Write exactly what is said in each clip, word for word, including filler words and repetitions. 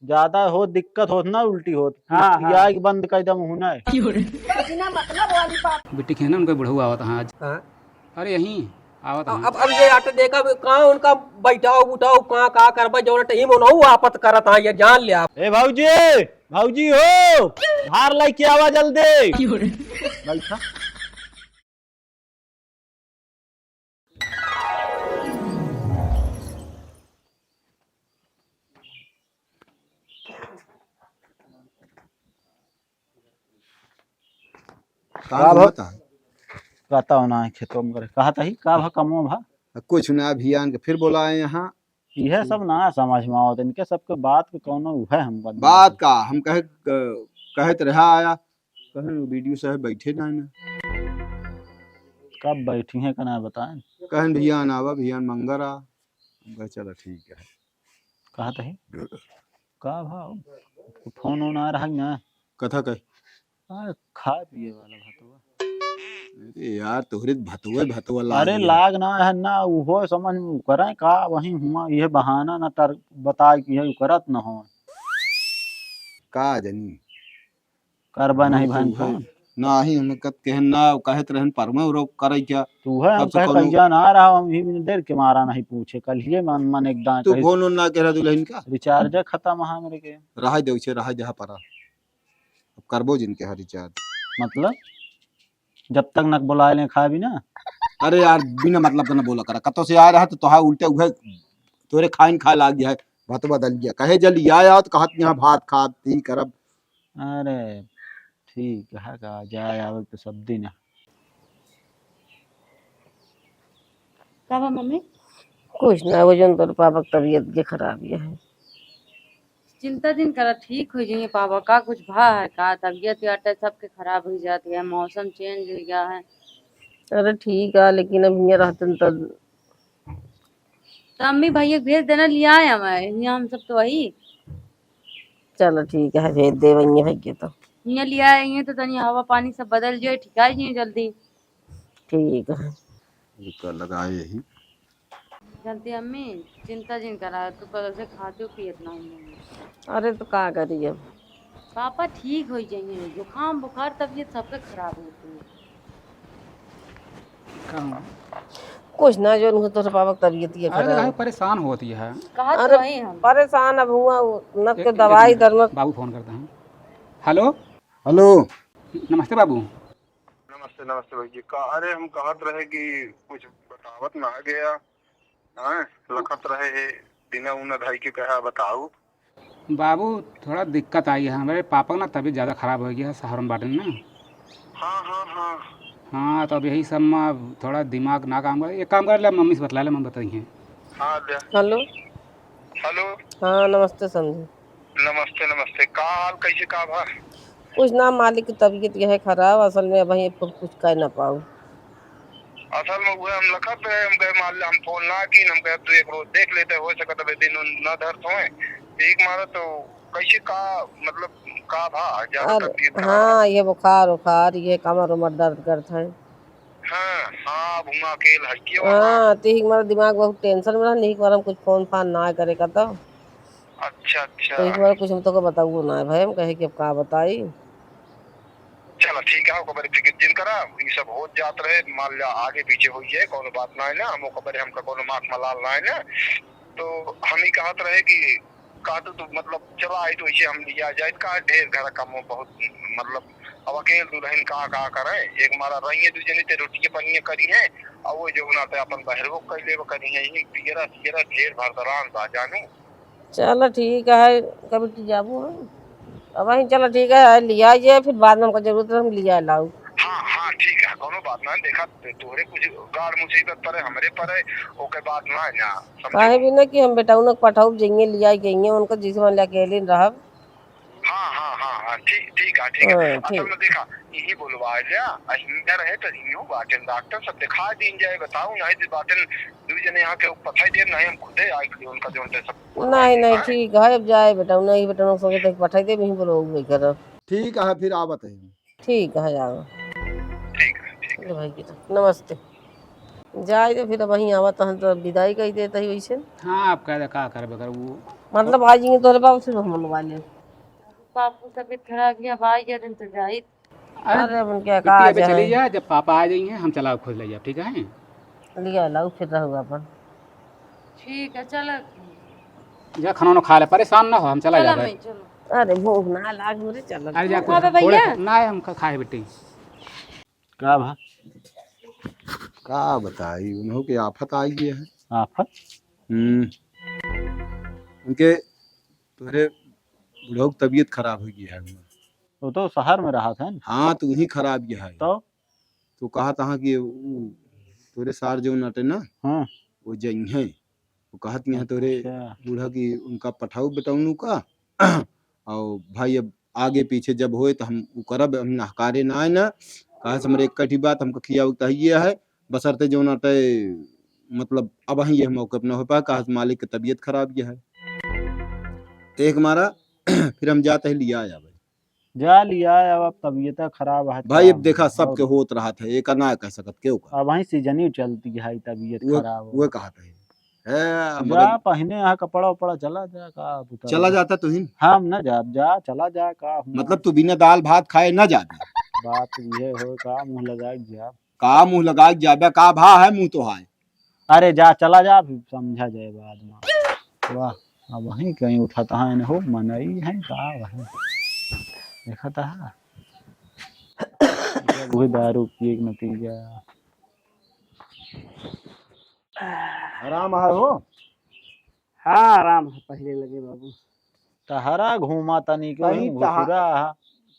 ज्यादा होत, दिक्कत होत ना, उल्टी होत। हाँ, हाँ। पियाई के बंद कर दम हूँ ना। बिना मतलब वाली बात। बिट्टी खेने उनके बुढ़ऊ आवत हाँ आज। हाँ। अरे यहीं आवत अब, हाँ। अब, अब ये आटे देखा, अब कहाँ उनका बैठाओ, उठाओ, कहाँ, का करबा, जौन टाइम उनहु आपत करत हाँ, ये जान ले आप। ए भौजी, भौजी हो, भार लेके आवा जल्दी। बैठा। का का भा? होता है? कहता हो ना, खेतों में करे। कहा तही, का भा कमो भा? कुछ ना, अभियान के फिर बोलाए यहाँ। इहे सब ना समझ में आवत, इनके सबके बात के कौनो उहे हम बदनाम बात है। का? हम कहे, क-, कहत रहा आया, कहे वो बीडीओ साहब बैठे ना ना। कब बैठी हैं, का ना बताएं? कहन भियान आवा, भियान मंगर आ। हम कहे, "चला ठीक है।" कहा तही? का भाव? फोन वोन आ रहा है ना? कथा कहे? आ, खाए पिए वाला भतवा। अरे यार, तोहरे भतवे भतवा लाग अरे गया। लाग ना है ना, उहो समझ में उकरे का, वहीं हुआ, ये बहाना ना तर बताए कि है उकरत न हो। का जनी? करबा नहीं भाई फोन। नाही, हम कत कहन ना, कहत रहन पर में उरो करे क्या? तू है, हम कब से कहे कौनो कहिया ना रहा, हम ही डर के मारा नहीं पूछे। कल ही मन, मन एक दांत तू कही फोन वोन ना करा दुल्हन का? रिचार्ज खत्म है हमरे के। रहा दे, उसे रहा जहाँ पर। अब करबो जिनके हर रिचार्ज। मतलब? जब तक न बोलाए ले खाए भी ना। अरे यार, बिना मतलब का ना बोला करा। कतो से आ रहा तो तोहा उल्टे उहे तोरे खाइन खाए लाग गया है। भात बदल गया। कहे जल या आओ तो कहत यहाँ भात खात ही करब। अरे, ठीक है का, जाए आवे तो सब दिन है। का बा मम्मी? कुछ ना, वो जौन तोर पापा के तबीयत के खराब ये है। चिंता जिन करा, ठीक हो जाइए पापा। का कुछ भा है का? तबीयत याटे सबके खराब हो जाती है, मौसम चेंज हो गया है। अरे ठीक है, लेकिन अब हियाँ रहतन तब। तो अम्मी भैया के भेज देना, लिया आए हमें, हियाँ हम सब तो वही। चलो ठीक है, भेज दे वहीं भैया तो। हियाँ लिया आए हैं तो तनी हवा पानी सब बदल जाए, ठिकाई जाए जल्दी। ठीक है। रुका, लगाए यही। जानती अम्मी, चिंता जिन करा, तू कल से खाते हो पियत ना हो। अरे तो का करी अब? पापा ठीक हो जाइए, जुकाम बुखार तबीयत सबके खराब होती है। का हुआ? कुछ ना, जो उनको तोहरे पापा के तबीयत ये अरे तो खराब। काहे परेशान होती है? कहा तो अरे वही हम। परेशान अब हुआ, उ-, न एक, तो एक दवाई मिनट, दर में। बाबू फोन करता है। हेलो। हेलो। नमस्ते बाबू। नमस्ते, नमस्ते भैया। का, अरे हम कहत रहे कि कुछ बतावत ना गया, हाँ, लखत रहे है, दिना उना धाई के कहा बताऊ। बाबू, थोड़ा दिक्कत आई है, हमरे पापा का ना तबीयत ज्यादा खराब हो गया है, शहर में बाटे ना। हाँ, हाँ, हाँ। हाँ, तो अब यही सब में थोड़ा दिमाग ना काम करे। एक काम कर ले, मम्मी से बतला ले, मम्मी बताई हैं। हाँ, दे। हेलो। हेलो। हाँ, नमस्ते समधी। नमस्ते, नमस्ते। का हाल, कैसे, का भा? कुछ ना, मालिक की तबीयत यह है खराब, असल में अब ये कुछ कह ना पाऊ। असल में उहे हम लखत रहे, हम कहे मान ले हम फोन ना कीन, हम कहे तू एक रोज देख लेते, हो सकत है दिन उन ना धरत होए। ठीक मारा तो कैसे का, मतलब का भा ज्यादा अरे, तकलीफ खराब है? हाँ, ये बुखार उखार, ये कमर उमर दर्द करत है। हाँ, हाँ, अब हुआं अकेल है, के वहाँ? हाँ, तो एक मारा दिमाग बहुत tension में रहा, नहीं एक बार हम कुछ फोन फान ना करे का तो। अच्छा, अच्छा। तो एक बार कुछ हम तोके बताऊ ना है भाई, हम कहे कि अब का बताई। चला ठीक है, ओकर बदे फिकिर जिन करा, ई सब होत जात रहे, मान ला आगे पीछे होई जाए, कौनो बात ना है ना, हम ओकर बदे हमका कौनो माख मलाल ना है ना। तो हम ही कहत रहे कि का तो तू मतलब चला आई तो इसे हम लिया जाए, का ढेर घर कम हो बहुत, मतलब अब अकेल दुल्हन का, का करे, एक मारा रहिए दू जने ते रोटिए पनिए करी है, और वो जो बनाते अपन बहरवो कर लेबो करी है, ये पियरा, पियरा ढेर भरदरान बा जानू। चलो ठीक है, कभी तो जाबो हम। अब वहीं चलो ठीक है, लिया जाए, फिर बाद में हमको जरूरत है, हम लिया लाऊ। हाँ, हाँ, ठीक है, कौनो बात ना, देखा, तोहरे कुछ गाड़ मुसीबत पड़े, हमरे पड़े, ओके बात ना है ना, समझे? काहे भी ना कि हम बेटा उन्हें पठाऊ जाइए, लिया जाइए, उनको जिसे मान लिया अकेले रहब। हाँ, हाँ, हाँ, हाँ, ठीक, ठीक है, ठीक है। हाँ, असल ठीक। में देखा, यही बोलवा लिया, आ हिंगा रहे तो हिंगू बाटेन, डॉक्टर सब दिखा दीन जाए, बताऊ, नहीं तो बाटेन, दू जने यहाँ के पठाई दे, नहीं हम खुदे आए के उनका जो उनके सब नहीं, नहीं, ठीक है, अब जाए बेटा, नहीं बेटा, उन्हें सोचे थे पठाई दे, वहीं बोलो, वही करब। ठीक है, फिर आवत है। ठीक है, जाओ। ठीक है, ठीक है। ले भाई बेटा, नमस्ते। जाए दे, फिर अब वहीं आवत हैं तो विदाई कही देता ही वैसे। हाँ, आप कह दे, का करबे कर, वो मतलब, आ जाएंगे तोरे बाबू से, हम मनवा ले। बाबू तबीयत खराब है, अब आ गया दिन तो जाई। अरे, अरे, अब उनके बिट्टी, का अबे जाए? चली जा, जब पापा आ जाएंगे, हम चला खोज ले जाब, ठीक है? लिया लाओ, फिर रहो अपन। ठीक है, चलो। जा, खाना वाना खा ले, परेशान ना हो, हम चला चलो जाबे। मैं, चलो। अरे, भूख ना लाग हमरे, चलो। अरे, जा, अबे थोड़े भैया। ना है, हम खा-, खाए बिट्टी। का भा? का बताई, उन्हों के आफत आई गया है। आफत? हम्म। उनके, तोरे बुढ़ऊ की तबीयत खराब हो गई है। वो तो शहर में रहा था ना। हाँ, तो वहीं खराब गया है। तो? तो कहा था कि उ तोरे सार जो नटे ना, हाँ। वो जइहें। वो कहत यहाँ तोरे अच्छा। बूढ़ा कि उनका पठाऊ बेटौनू का, और भाई अब आगे पीछे जब होए तो हम उ करब, हम नहकारे ना आए ना। कहा से हमरे एक कठी बात हमका खिया उकता ही ये है, बसरते जो नटे, मतलब अब ही ये मौके पर न हो पाए, कहा से मालिक की तबीयत खराब ये है। तो एक मारा फिर हम जाते ही लिया आवे। जा लिया, अब, अब तबीयत खराब है, भाई, अब देखा, सबके होत रहत है, एका ना कह सकत केहू का। अब वहीं सीजन ही चलती है, तबीयत वो, खराब वो है। कहत है। है, जा, मगर पहने यहाँ कपड़ा उपड़ा, चला जा, का बुता चला है? जाता तुहिन? हम ना जा, जा, चला जा, का हुआ? मतलब, तू बिना दाल भात खाए ना जाबे? बात ये हो, का मुँह लगा के जा? का मुँह लगा के जाबे? का भा है मुँह तो हाय? अरे जा, चला जा, फिर समझा जाए बाद में। वाह, अब वहीं कहीं उठाता है न हो, मनई है का वहीं? देखा था। वही दारू पिए के नतीजा। आराम है हो? हाँ, आराम है, पहले लगे बाबू। तहरा घूमा तनी के तई वहीं तहा-, घुसुरा है।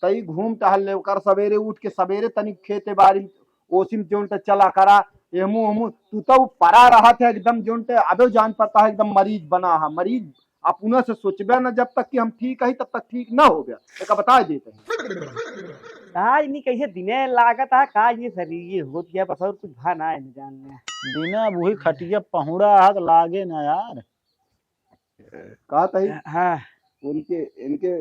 तई घूम टहल ले, ओकर सवेरे उठ के सवेरे तनी खेते बारी ओसिम जोन ते चला करा, एमू ओमू, तू तो परा रहत है एकदम जोन ते, अबे जान पड़ता है एकदम मरीज बना है, मरीज अपने से सोचबे न जब तक कि हम ठीक है तब तक ठीक न हो गया, एक बता देते हैं। आज नहीं कैसे दिने लागत है, का ये शरीर ये होत गया, बस और कुछ भा ना है जान में। दिने अब वही खटिया पहुड़ा है तो लागे ना यार। का तही? हाँ। उनके, इनके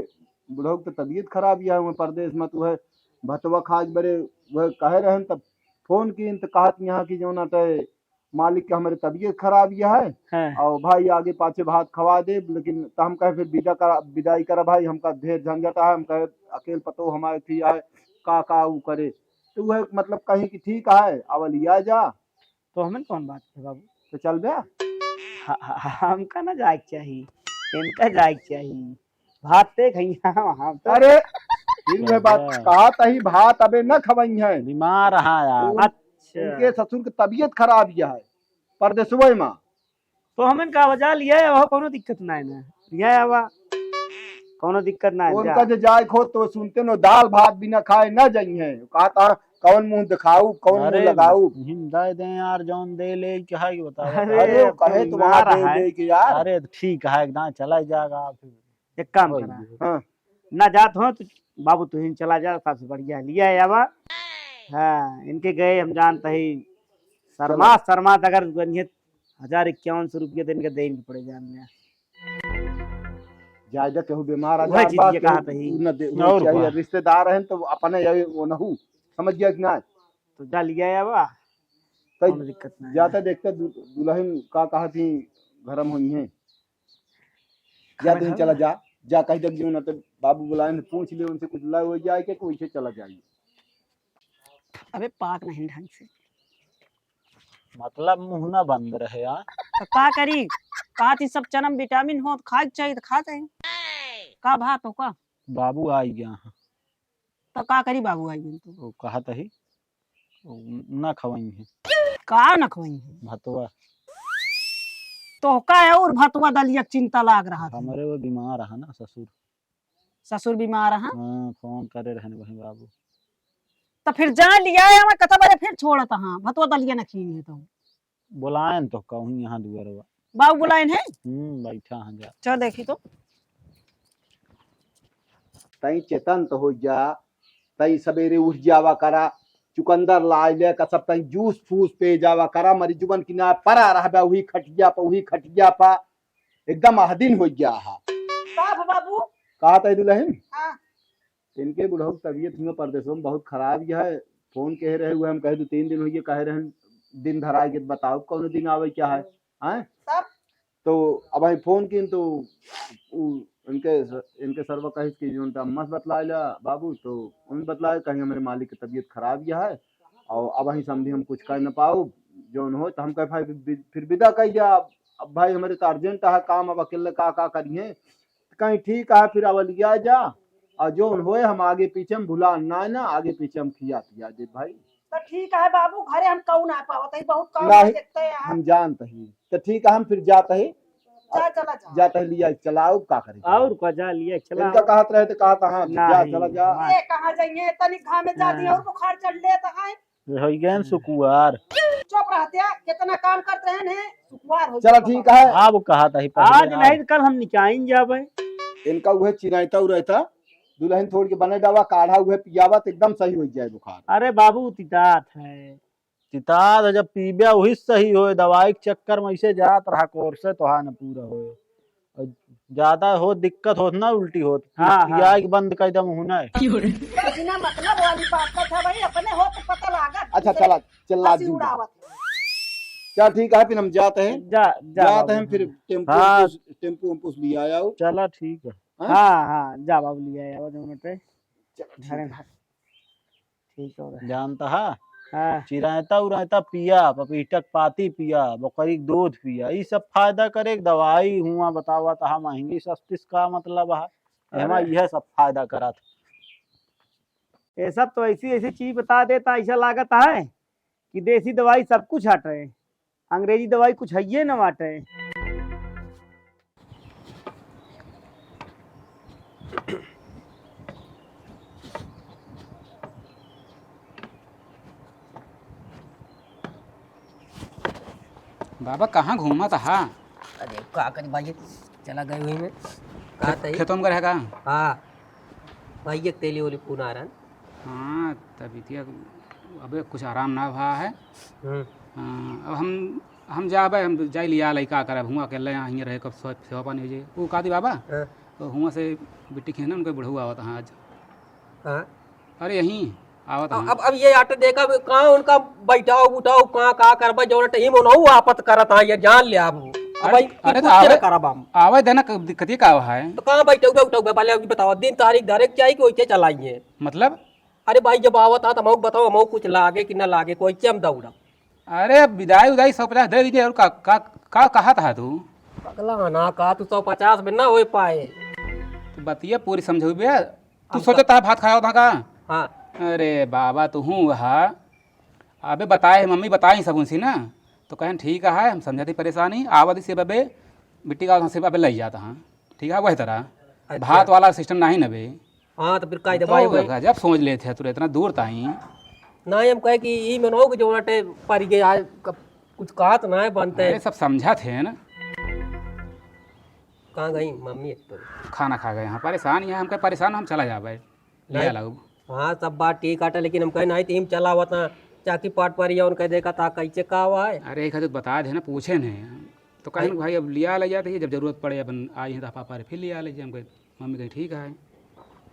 बुढ़ऊ के तबीयत खराब या हुए परदेस में, तो वह भतवा खाज बरे वह कहे रहन, तब फोन कीन तो कहत यहाँ की जौन अटे मालिक के हमरे तबीयत खराब या है। हाँ। और भाई आगे पाछे भात खवा दे, लेकिन तो हम कहे फिर विदा करा, विदाई करा भाई, हमका ढेर झंझट है, हम कहे अकेल पतो हमारे थी आए, का, का ऊ करे। तो वह मतलब कहीं कि ठीक है, अब लिया जा, तो हमें कौन बात है बाबू? तो चल बे। ह-, ह-, हमका ना जाए के चाही, इनका जाए के चाही। भात ते खइया वहाँ पे। अरे, फिर वह बात बाबा। कहा तही भात अबे न खवई है। बीमार हाँ यार। उन-, अच्छा। उनके ससुर के तबीयत खराब या है, परदेसवे में। तो हमें का वजह लिया है, वह कोनो दिक्कत ना है ना। लिया है वह, कोनो दिक्कत ना है, उनका जा। जे जाए खो तो सुनते नो, दाल भात बिना खाए ना जाई है। कहा था, कौन मुँह दिखाऊ, कौन मुँह अरे, लगाऊ? हिंदा दे यार, जौन दे ले, क्या है कि बताओ? अरे, अरे, वो कहे तो बीमार वहाँ दे है। दे के यार। अरे, ठीक है, एकदम चला जाएगा फिर। एक काम वही करा। है। हाँ। ना जात हो तो बाबू तू ही चला जा, सबसे बढ़िया लिया है अब। हाँ, इनके गए हम जानते ही। शर्मा, चलो। शर्मा तो अगर गनियत हजार इक्यावन सौ रुपया दिन के देन के पड़े जान में। ज्यादा केहू बीमार आ वह जात चीज बा, ये केहू कहा तही। न दे, और चाहिए, बा। रिश्तेदार हैं तो अपने ये वो नहू, समझ गया कि ना? तो जा लिया है बा, तई कोनो दिक्कत नहीं जाता है। देखते दु-, दुल्हन का कहा थी घरम होई है। जा कहाँ तुम घर चला में? जा, जा कह दे जो ना तो बाबू बुलाए हैं, पूछ ले उनसे कुछ ला हो जाए के, कोई से चला जाइए। अबे पाक नहीं ढंग से। मतलब मुँह ना बंद रहे यार। तो का करी? कहा थी सब चनम विटामिन हो, खाए के चाहिए तो खा जाए। का भात हो का? बाबू आई गया है। तो का करी बाबू आई गया तो? वो कहा तही, वो ना खवाई है। का ना खवाई है? भतवा। तो का है और भतवा दलिया के चिंता लाग रहा था? हमरे वो बीमार है ना ससुर। ससुर बीमार है? हाँ, फोन करे रहन वही बाबू। तो फिर जा लिया है, हमें कथा बजे फिर छोड़त हाँ, भतवा दलिया न खीन है तो। बुलायन तो कहूँ यहाँ दुआरवा। बाबू बुलायन है? हम्म, बैठा हाँ जा। चल देखी तो। तई चेतन तो हो जा, तई सवेरे उठ जावा करा, चुकंदर लाए ले का सब तई जूस फूस पे जावा करा, मरीजुबन की ना परा रहबे, वही खटिया पा, वही खटिया पा, एकदम अहदिन हो गया हा। का भा बाबू? कहा तई दुल्हन? हाँ। इनके बुढ़ऊ की तबीयत हुआ परदेसों में बहुत खराब ही है। फोन कहे रहे हुए, हम कहे दो तीन दिन हुई, कहे रहे दिन धराए के बताओ कौन दिन आवे क्या है, हैं? सब। तो अब हम फोन किन तो उ, इनके स-, इनके सरवा कहिस कि जौन त मत बतलाए ला बाबू, तो उन बतलाए कहीं हमरे मालिक की तबीयत खराब या है और अब वहीं समझी हम कुछ कर न पाओ, जौन हो तो हम कहे भाई बि-, फिर विदा कर जा। अब भाई हमरे तो अर्जेंट है काम, अब अकेले का, का करिए? कहीं ठीक है, फिर अब लिया जा, और जौन होए हम आगे पीछे हम भुला ना, ना आगे पीछे हम खिया पिया दे भाई। तो ठीक है बाबू, घरे हम कहू ना पावत है, बहुत काम नहीं, है, देखते हैं हम। हम जानत ही। तो ठीक है, हम फिर जात ही। जा, चला जा। जात ही, लिया चलाओ, का करे? और का, जा लिया चला। इनका कहत रहे तो कहत, हाँ, जा, नहीं, चला जा। हाँ। ये कहाँ जाइए, तनी घाम में जा दिया हाँ। और बुखार चढ़ लेता है। हो गए न सुकुवार। चुप रहते, कितना काम करते हैं ने, सुकुवार हो चला गया। ठीक है। अब कहत ही आज पहले, नहीं आज। तो कल हम निकाइन जाबे। इनका उहे चिरायता उरायता, दुल्हन छोड़ के बने डावा, काढ़ा उहे पियावा तो एकदम सही हो जाए बुखार। अरे बाबू, तितात है। तितात है, जब पीबे वही सही होए, दवाई के चक्कर में ऐसे जात रहा कोर्स से तोहार न पूरा होए। और ज्यादा हो, दिक्कत होत ना, उल्टी होत, हाँ, हाँ। पियाई के बंद कर दम हूँ ना। बिना मतलब वाली बात का था भाई, अपने हो तो पता लागत। अच्छा, दूसरे चला, चला हंसी जी। उड़ावत। चल ठीक है, फिर हम जाते हैं। जा, जा जाते बाबू, हैं, फिर हाँ। टेम्पो हाँ। उम्पो से, टेम्पो उम्पो से लिया आओ। चला ठीक है। हाँ? हाँ, हाँ, जा बाबू, लिया आओ, जौन बाटे। चला, ठीक घरे है। घर। ठीक हो गया। जानता है? हाँ। चिरायता उरायता पिया, पपीता के पाती पिया, बकरी के दूध पिया, ई सब फायदा करे के दवाई हुआ बतावा, तहा महंगी सस्ती से का मतलब है? एमा अरे। यह सब फायदा करत। ये सब तो ऐसी ऐसी चीज बता देता, ऐसा लागत है कि देसी दवाई सब कुछ हटे, अंग्रेजी दवाई कुछ हइये न बाटे। बाबा, कहाँ घूमत हा? अरे, का करी भाई, चला गए वही में। का खेत-, तई? खेतों में गए है का? हाँ, भाई, एक तेली ओली पुना रहन। हाँ, तबीयतिया अबे कुछ आराम ना भा है। हम्म। हाँ, अब हम, हम जाबे, हम जाई लिया लइका करब, हुआं अकेले यहाँ हियाँ रहे, कब सेवा, सेवा पानी हो जाए। वो का दी बाबा? हाँ। तो हुआं से बिट्टी खेने उनके बुढ़ऊ आवत हैं आज। हाँ। अरे यहीं आवत अब, हैं। अब, अब ये आटे देखा, अब कहाँ उनका बैठाओ, उठाओ, कहाँ, का करबा, जौन टाइम उनहु आपत करत हाँ, ये जान ले आप। अब अरे, भाई, अरे तो कुछ आवे, ना करब हम। आवे देना, क-, दिक्कत ये का है? तो कहाँ बैठे, उठा, उठा, पहले अभी बताओ, दिन तारीख डायरेक्ट चाहिए कि वैसे चलाइए? मतलब? अरे भाई, जब आवत हा, तो हमहू बताओ, हमहू कुछ लागे कि ना लागे, कोई चम दौड़ा। अरे, विदाई उदाई सौ पचास दे दीजिए, और का, का, का कहत हा तू? पगला ना का, तू सौ पचास में ना हो पाए। तो बतिया पूरी समझो बे। तू हम सोचत हा भात खाया था का? हाँ। अरे बाबा, तू हूँ हा। अबे बताए, मम्मी बताई सब उनसे ना, तो कहन ठीक है, हम समझा दी परेशानी, आवा दी से बबे, बिट्टी का से बबे लई जाता हाँ, ठीक है, वह तरह। अच्छा। भात वाला सिस्टम नहीं न बे। हाँ, तो फिर काहे तो दबाई भाई? गजब सोच लेते हैं तू, इतना दूर ताई। नहीं, हम कहे कि ई में हो कि जो उलटे पड़ गए, आज क-, कुछ कहा तो नहीं बनते। अरे, सब समझा थे ना। कहाँ गई मम्मी एक तो? खाना खा गए। हाँ, परेशान यहाँ, हम कहे परेशान, हम चला जाबे। ले नहीं। आ लागू। हाँ, सब बात ठीक आटा, लेकिन हम कहे नहीं, तो हम चला हुआ था, चाकी पाट पर या उनका देखा था, कैसे का हुआ है? अरे, एक हाथ बता दे ना, पूछे नहीं। तो कहे आई। भाई, अब लिया ले जाते ही, जब जरूरत पड़े, अपन आई हैं तो पापा रे, फिर लिया ले जाए। हम कहे, मम्मी कहे, ठीक है।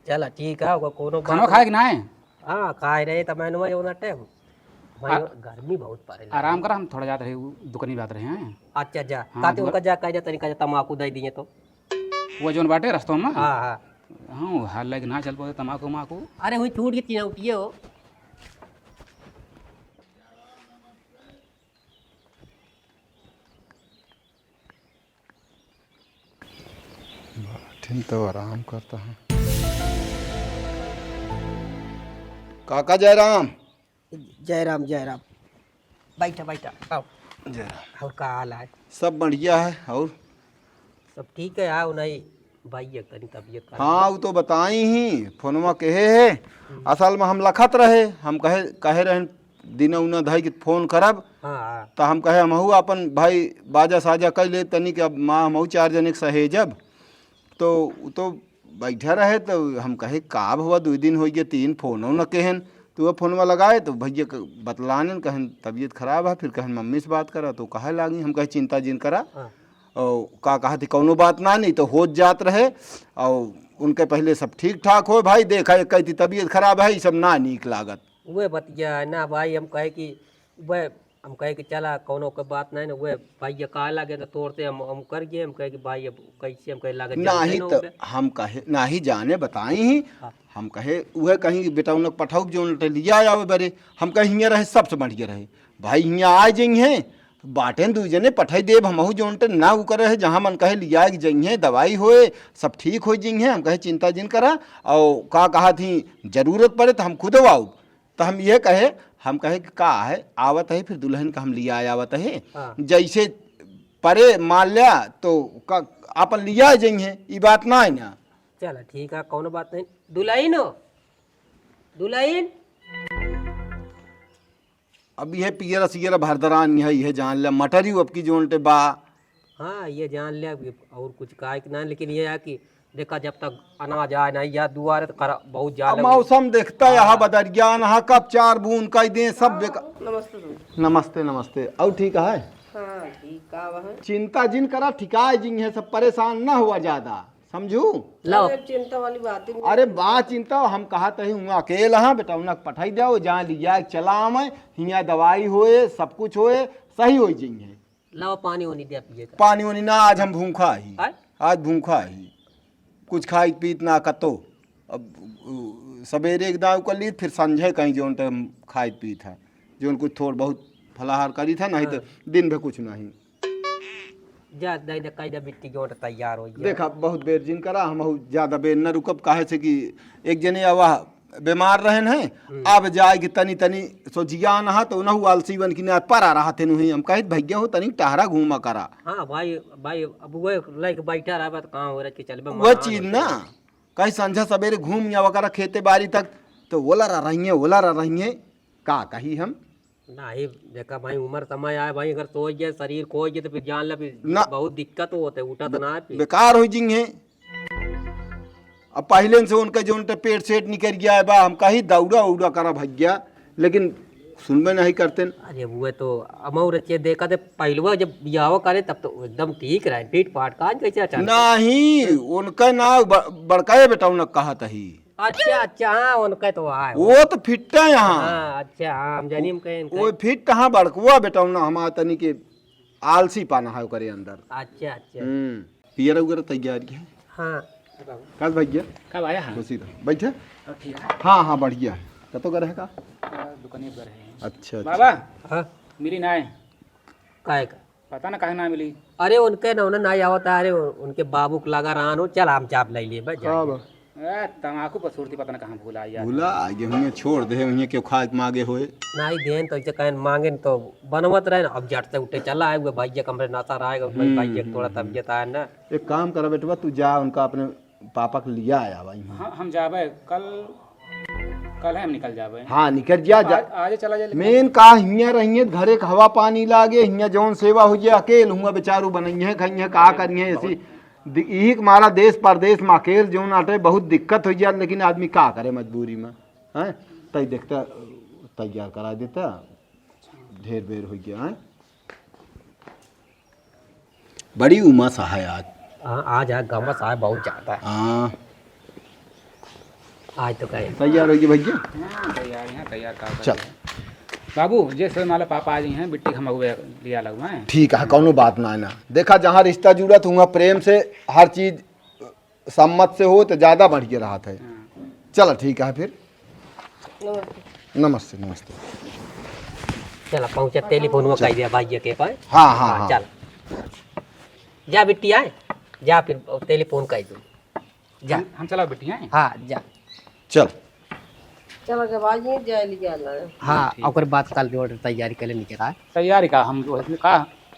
चला, ठीक है, ओकर कोनो बात खाना खाए नहीं। कि ना है? हाँ, खाए रहे, तो मैंने वही होना टे। भाई, आ-, गर्मी बहुत पड़े लगी। आराम करा, हम थोड़ा जात रहे, उ दुकानी बात रहे हैं। अच्छा, जा। हाँ, काते दुआ- उनका जा, कह जा, तनिका जा, तमाकू दे दिए तो। वो जौन बाटे रस्तों में? हाँ, हाँ। हाँ, वो हाल लगे ना चल पाते तमाकू वमाकू। अरे, वही छूट के चिनौटिए हो। बैठिन तो आराम करता है। काका जयराम। जय राम, जय राम। बैठा, बैठा, आओ। जय राम। और का हाल है? सब बढ़िया है। और? सब ठीक है, आओ नहीं, भाई, ये तनी तबीयत खराब हाँ, है। वो तो बताई ही, फोनवा कहे है। हम्म। असल में हम लखत रहे, हम कहे, कहे रहे, दिन उना धाई के फोन करब। हाँ, हाँ। तो हम कहे, हमहू अपन भाई बाजा साजा कर ले, तनी के अब माँ हमहू चार जने के सहेजब। तो, तो बैठा रहे, तो हम कहे, "का भवा, दुई दिन होइ गए, तीन फोनो न केहन।" तो वो फोनवा लगाए, तो भैया क-, बतलाने न कहन, "तबीयत खराब है।" फिर कहन, "मम्मी से बात करा।" तो कहे लागी, हम कहे, "चिंता जिन करा।" हाँ। और का कहा थी, "कौनो बात ना, नहीं तो होत जात रहे।" और उनके पहले सब ठीक ठाक हो, भाई, देखा, एक कही थी, "तबीयत खराब है, ये सब ना नीक लागत।" वह बतिया है ना भाई, हम कहे कि वह हम कहे कि चला, कौनो के बात नहीं ना, उहे भाई ये कहे लागे तो तोरते हम, हम कर गए, हम कहे कि भाई अब कैसे, हम कहे लागे नाहीं तो हम कहे, नाहीं जाने बताई ही। हाँ। हम कहे, उहे कहीं कि बेटौनक पठाउब जौन टे लिया आवे बरे, हम कहे हियाँ रहे सबसे बढ़िया रहे। भाई हियाँ आ जइहें, बाटेन दुइ जने पठाई देब, हमहू जौन टे ना उ करे है, जहाँ मन कहे लिया के जइहें, दवाई होए, सब ठीक होइ जइहें। हम कहे चिंता जिन करा, और का कहा थी जरूरत पड़े तो हम खुद आउब। तो हम ये कहे, हम कहे कि का है, आवत है, फिर दुल्हन का हम लिया आवत है। हाँ। जैसे परे मान लिया तो का, अपन लिया जइहें, ई बात ना है ना। चला ठीक है, कौनो बात नहीं। दुल्हन हो, दुल्हन। अब ये पियर सियर भरदरान है, ये जान लिया मटरी अब की जौन टे बा। हाँ, ये जान लिया कि और कुछ कहे के ना, लेकिन ये है कि देखा, जब तक अनाज आए ना या दुआरे तो खरा-, बहुत जान अब लगे। मौसम देखता है, हाँ। यहाँ बदरिया ना, कब चार बूंद कई दे, सब बेकार। नमस्ते सर। नमस्ते, नमस्ते। और ठीक है? हाँ, ठीक का बा है? चिंता जिन करा, ठिकाए जिन है, सब परेशान ना हुआ ज्यादा, समझू? लो। अरे, चिंता वाली बात ही नहीं। अरे, बा चिंता, हम कहा तही हुआ अकेल हाँ, बेटौनक पठाई दो, जहाँ लिया चला आवे, हियाँ दवाई होए, सब कुछ होए, सही हो जिन है। लावा पानी ओनी दे पिए का। पानी ओनी ना, आज हम भूखा ही। आय? आज भूखा ही। कुछ खाई पीत ना कतो। अब, उ, सबेरे एक दाव कर ली, फिर संझे कहीं जौन टे हम खाई पीत है। जौन कुछ थोड़ बहुत फलाहार करी था, नहीं तो हाँ। दिन भर कुछ नहीं। जा, दे दे, कह दे बिट्टी जौन टे तैयार हो गया। देखा, बहुत बेर जिन करा, हम बहुत ज्यादा बेर न रुकब, काहे से कि एक जने आवा बीमार रहन है, हम्म। अब जाए कि तनी तनी सो जियान हा तो उनहु आलसी बन कि ना परा रहत है नुही। हम कहित भैया हो तनी टहरा घूमा करा। हाँ भाई, भाई अब वो लइके बैठा रहा तो कहाँ हो रहा कि चल बे वो मकान चीज हो ना, जाए। कहीं संझा सबेरे घूम आवा करा खेते बारी तक, तो ओला रह रही है, ओला रह रही है, का कही हम? नाही, देखा भाई, उम्र समय आए भाई, अगर सोच गए, शरीर खोज गए, तो फिर जान ले, फिर ना। बहुत दिक्कत होते, उठा तो बे-, ना है फिर। बेकार हो जिंगे। अब पहले से उनका जो उनका पेट सेट निकल गया है बा, हम कही दौड़ा उड़ा करा भैया, लेकिन सुनबे नहीं करते न। अरे वो तो अमौर चे देखा थे, पहलवा जब बियाह करे तब तो एकदम ठीक रहे, फिट फाट, काज कैसे अचानक? नहीं, उनका ना ब-, बड़का बेटा उनका कहा तही। अच्छा, अच्छा, हाँ, उनका तो आए। वो तो फिट है यहाँ। हाँ, अच्छा, हाँ, हम जानी हम कहें, वो कहें। फिट हाँ, बड़कुआ बेटा ना हमारा तनी के आलसी पाना है ओकरे अंदर। अच्छा, अच्छा। हम्म, पियर वगैरह तैयारी है। हाँ। कल भैया। कब आया? हाँ। खुशी रहो। बैठे। सब ठीक है। हाँ, हाँ, बढ़िया है। कतो घर है का? आ, दुकाने पर है। अच्छा, अच्छा। बाबा। हाँ। मिली ना आए। काहे का? पता ना काहे ना मिली। अरे उनके ना, उन्हें ना आवत है, अरे उनके बाबू के लगा रहन हो, चल हम चाप ले लिए, बस का जाए। बा? ए, तमाकू पर सुरती पता ना कहाँ भूला यार। भूला, आगे हुए छोड़ दे, हुए क्यों खाए के मांगे होए। नहीं देन तो इसे कहन मांगे न तो बनवत रहे ना, अब जट से उठे चला है, वो भाई के कमरे नशा रहा है, भाई, हम्म, भाई के थोड़ा हम्म, तबीयत आया ना। एक काम करा बेटवा, तू जा उनका अपने पापा के लिया आया भाई। हाँ, हम जाबे कल, कल है हम निकल जाबे। हाँ, निकल जा, जा। आज, आज चला जाए, लेकिन मेन का हियाँ रहिए, घरे के हवा पानी लागे, हियाँ जौन सेवा हो जाए, अकेल हुआ बेचारू बनइहे, खइहे, का अरे, करिहे, ऐसी बहुत दि-, यही के मारा देश परदेश में अकेल जौन आटे बहुत दिक्कत हो जाए, लेकिन आदमी का करे मजबूरी में, हैं? तई देखता, तैयार करा देता, ढेर बेर हो गया, हैं? बड़ी उमस है आज। हाँ, आज है, गमस है बहुत ज्यादा। हाँ। आज तो कहे। तैयार होइए भैया। हाँ, तैयार हैं, तैयार का चल। करते हैं। बाबू, जे समय माला पापा आ गई हैं, बिट्टी हम अगुए लिया लगवा हैं। ठीक है, कौनो बात ना है ना। देखा, जहाँ रिश्ता जुड़ा तो हुआ प्रेम से हर चीज सम्मत से हो तो ज्यादा बढ़िया रहत है। हाँ। चला, ठीक है फिर। नमस्ते। नमस्ते, नमस्ते। चला, पहुँचा, टेलीफोन में चल। कह दिया भाई के पास। हाँ, हाँ, हाँ, हाँ। चल। जा बिट्टी आए, जा फिर टेलीफोन कह दो। जा। हम, हम चला बिट्टी आए। हाँ, जा। चल। चला जब आज ही जाए लिया ना। हाँ, ठीक। ओकर बाद कल जो order तैयारी कर ले निकल आए। तैयारी का हम जो है का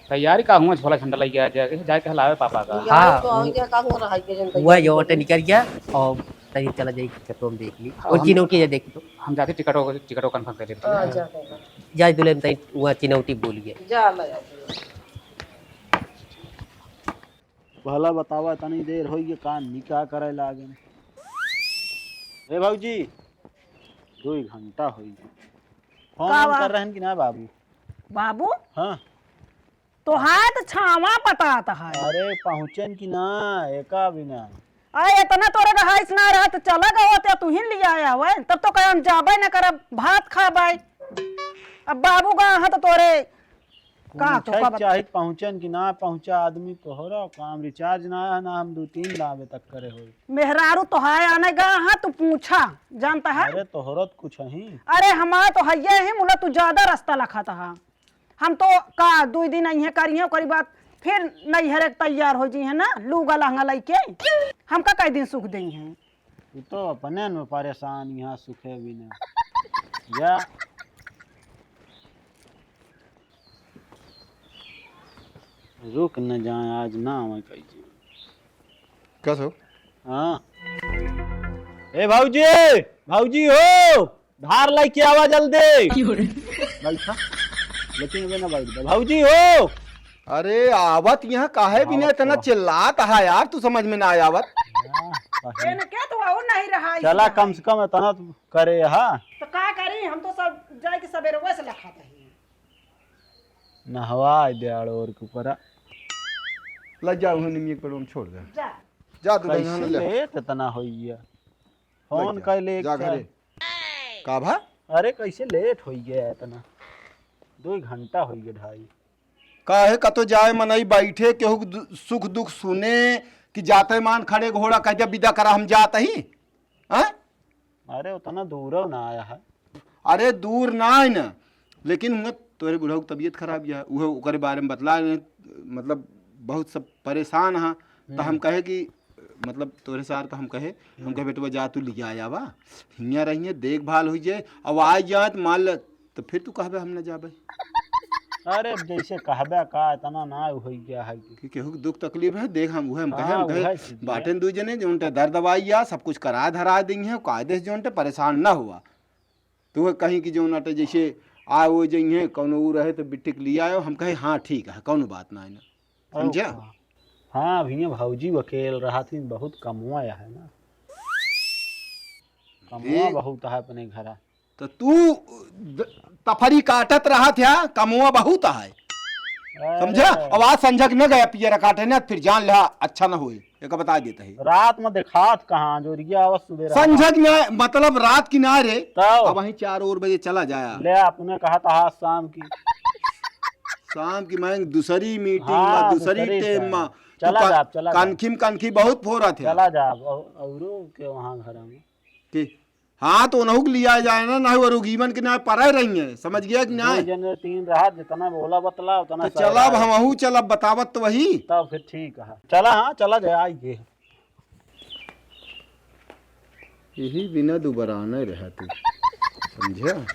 तैयारी का हुआ झोला झंडा लइके आ जाए, जाए के हलावे पापा का। हाँ, हाँ, तो वो, आगे का हो रहा है, के जन वह तैयारी जो कर ओटे निकल गया और तनी चला जाई खेतों में देख ली। और हम, चिनौटी ये देखी तो। हम जाके टिकटों को, टिकटों confirm कर लेते हैं। हाँ, जाते हैं। जाए दुल्हन तई वह चिनौटी बोल गया। जा ला, जा। भला बतावा, तनी देर होई गई, का निकाह करे लागे। ए भौजी, दो घंटा होई गई। फोन का वोन बा? कर रहन कि ना बाबू? बाबू? हाँ। तोहार त छावा पटात है। अरे, पहुँचन कि ना, एका भी ना। आ, इतना तोरे रहाइश ना रहा त चला गवा ते, तू ही लिया आवे। तब तो कहे हम जाबे न करब, भात खाबे। अब बाबू गा हाँ तो तोरे का तो पूछे का के बता- चाही, पहुँचन कि ना पहुँचा आदमी, तोहरा काम recharge ना है, ना हम दू तीन लावे तक करे होई। मेहरारू तो है आने गा, हाँ, तू पूछा, जानता है? अरे, तोहरा तो कुछ ही। अरे, हमारा तो हइये ही, मुला तू ज्यादा रास्ता लखात हा। हम तो का, दुई दिन अइहे करिहे, ओकरी बाद फिर नैहरे के तैयार हो जइहे ना, लूगा लहंगा लइके। हमका कई दिन सुख देइहे? तू तो अपने में परेशान, यहाँ सुखे भी ना। जा। रुक न जाए, आज ना आवे कहीं। कस हो? हाँ। ए भौजी, भौजी हो, धार लइके आवा जल्दी। क्यों रे? बैठा। लेकिन अबे ना बैठ बा। भौजी हो। अरे आवत यहाँ काहे बिना आवत इतना हो। चिल्लात है यार, तू समझ में ना आवत। हाँ, एने क्या तो और नहीं रहा इस चला, बार। कम से कम इतना तो करे हा। तो का करी, हम तो सब जाए के सबेरवे से लखात ही। नहवा दे अड़ोर के ऊपर। ले जा, उन्हें निमिया के पेड़वा में छोड़ दे। जा। जा तू कैसे यहाँ ले। लेट इतना होइया? फोन ले जा, कर ले जा क्या? घरे। का भा? अरे कैसे लेट होइया इतना? दो घंटा होइया ढाई। काहे कतो जाए मनई बैठे, केहू के दु-, सुख दुख सुने कि जाते मान खड़े घोड़ा कह दे विदा करा हम जात ही। हाँ? अरे उतना दूर ना आया है। अरे दूर ना है ना, लेकिन हुआ तोरे बुढ़ऊ के तबीयत खराब है, उहे ओकरे बारे में बतला रहे, मतलब बहुत सब परेशान हा। तो हम हम्म। कहे कि मतलब तोरे सार का हम कहे, हम कहे हम्म। बेटवा जा तू लिया आवा, हियाँ रहिए देखभाल हो जाए, अब आ जाए तो मान ल तो फिर तू कहबे हम न जाबे। अरे अब जैसे कहबे का, इतना ना हो गया है कि कि केहू के दुख तकलीफ है, देख हम उहे हम कहे, हाँ, हम कहे, उहे चीज है। बाटेन दू जने जो उनटे दर्द दवाई या सब कुछ करा धरा देंगे, कायदे से जो उनटे परेशान ना हुआ। तू कहीं कि जो उनटे जैसे आ वो जइहे, कौनो ऊ रहे तो बिट्टी के लिए आयो, हम कहे हाँ ठीक है, कौनो बात ना है ना। और समझा? का? हाँ, अभी भौजी अकेल रहा थी, बहुत कमवा है ना, कमवा देख। बहुत है अपने घरा। तो तू द-, तफरी काटत रहा था, कमवा बहुत है। अरे। समझा? अब आज संझक न गया पियर काटे ना, फिर जान ला अच्छा न होए। एक बता देता है। रात में देखात कहाँ, जोरिया आवत सुबह रहा। संझक न, मतलब रात की ना रे। तब? अब वहीं चार और बजे चला जाया। ले, आपने कहा था आज शाम की। शाम की मैं दूसरी मीटिंग हाँ, में, दूसरी दूसरी टेम टाइम। में। चला तू का-, जा, चला जा। कनखी में कनखी बहुत फोरा थे। चला जा, औ-, औरों के वहाँ घर में। की? हाँ, तो उन्हों के लिया जाए ना, ना वो रुगीमन के ना परे रही है, समझ गया कि ना? दो जने, तीन रहा, जितना बोला बतला, उतना तो सारा चला, अब है। हमहू चला, बतावत तो वही। तब फिर ठीक है, चला, हाँ, चला जाए, आई के। यही बिना दुबराने रहा तू, समझा?